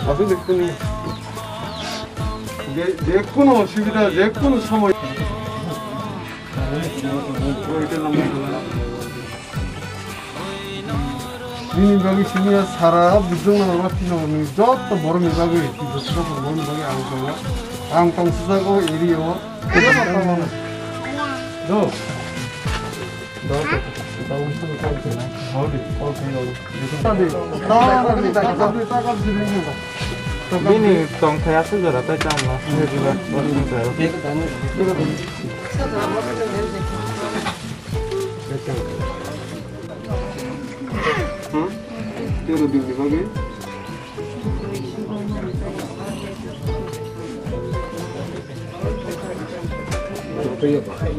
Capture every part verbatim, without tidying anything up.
Aswk de kunu, je, je kunu osubida, je kunu somoy. Nini bagwi simi ya sara bujung na ma tino ni jotto borok ni bagwi, jotto borok ni bagwi ang tongo. Ang tong sujak o area o. Do. Bini tongthai aswk jora tei tamo. Hmm? Tero din ni bagwi?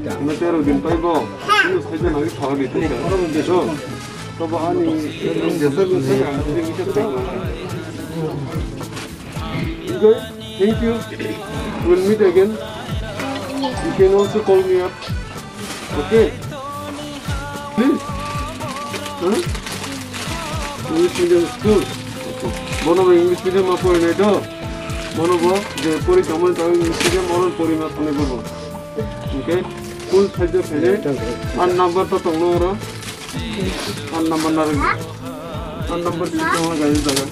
Ano tero din taibo. Ano saja nagi khawa di taibo. So, tobo ani jesa jesa ka. Okay, thank you. We'll meet again. You can also call me up. Okay? Please. Huh? English medium school. Okay. Bono bo English medium ma porinai do. Bono bo je pori tongmani tabo English medium, bono pori ma thangwi bobo. Okay? Full size of phainai. Ar number to tongno oro. Phone number narwk. Phone number si tongma gari jaga.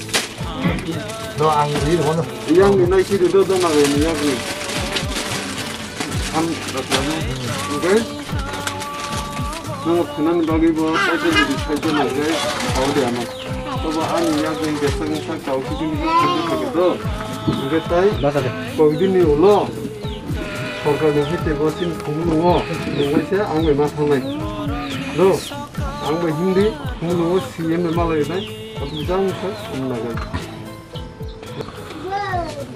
No, ang ri rwno. Yang ni nai si do do na gari ni yang ni. Am, okay? Nang phone ni bagwi bo sai sai ni sai sai na gari. Au de ama. To bo ani yang ni jesa ni sa kau ki ni sai sai do. Nge tai. Basa de. Koi din ni ulo. Sorkar ni hite bo sin phone no. Ngai se ang bai ma thangnai. Do. Ang bai Hindi, mulu C M bai malai nai, abo jang kha, ang nagai.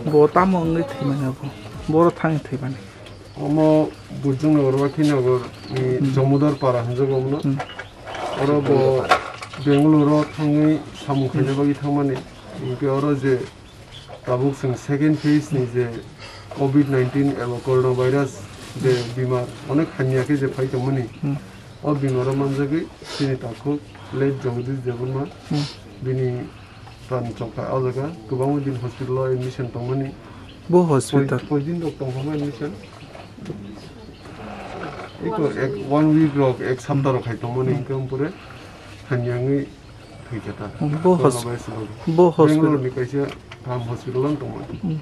Bo tamo wngwi thwimani abo? Boro thangwi thwimani. Omo Bujung Nagar, Wakhi Nagar ni Hmm. Jomodar Para hinjago omono. Hmm. Oro bo Bangalore o thangwi samung khaina bagwi thangmani. Hinkhe oro je Tabuk chwng second phase ni je covid nineteen eba coronavirus je bimar onek hamya khe je phai tongmani, Hmm. o bimaro manjagwi chini takhuk late Jagadish Debbarma Hmm. bini pran chokha o jaga kwbangma din hospital o admission tongmani. Bo hospital? Koi, koi din rok tongkha admission? Eko ek, one week rok, ek sapta rok khai tongmani, Hmm. hinkhe ompore hamya wngwi Thwikha ta. Bo hos-, Coronavirus ni bo hospital. Bangalore ni kaisa kaham hospital ang tongmani. Hmm.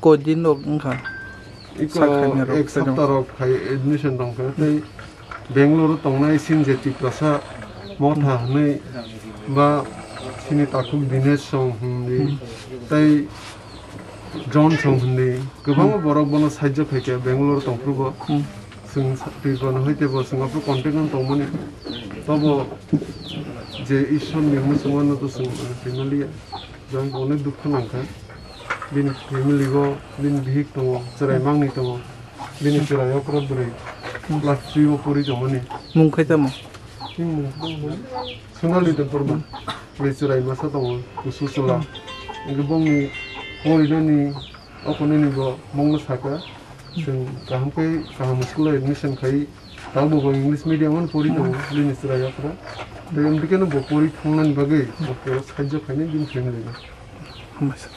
Koi din rok wngkha? Iko Sakhaini rok ek khaino. Sapta rok khai admission tongkha. Tei Bangalore o tongnai sin je Tiprasa Motha Hmm. hinwi ba sini takhuk Dinesh Song hinwi Hmm. tei Johnson hinwi kwbangma Hmm. borok bono sahajyo khaikha Bangalore tongphuru bo. Hmm. Chwng sa-, Tripura no hai teibo chwng aphuru contact no tongmani. Tobo je Ishwar ni muchungma no to chwng, uh, twi maliya. Jang onek dukha nangkha. Bini family bo, bini bihik tongo, chwrai mangni tongo. Bini chwrai okra bwrwi Hmm. class three o pori tongmani. Mung khai tamo? Bini mung, mung, mung. Sonali Debbarma. Bini chwrai masa tongo, kusu chwla. Hmm. Hingke bongni porinani O khonani bo mungno saka, chwng kaham khe kaham school o admission khai, tabuk bo English medium o pori tongo, bini chwrai yaphra. Tei amtwi kheno bo pori thangnani bagwi bo sahajyo khainai bini family no. Hambai sa.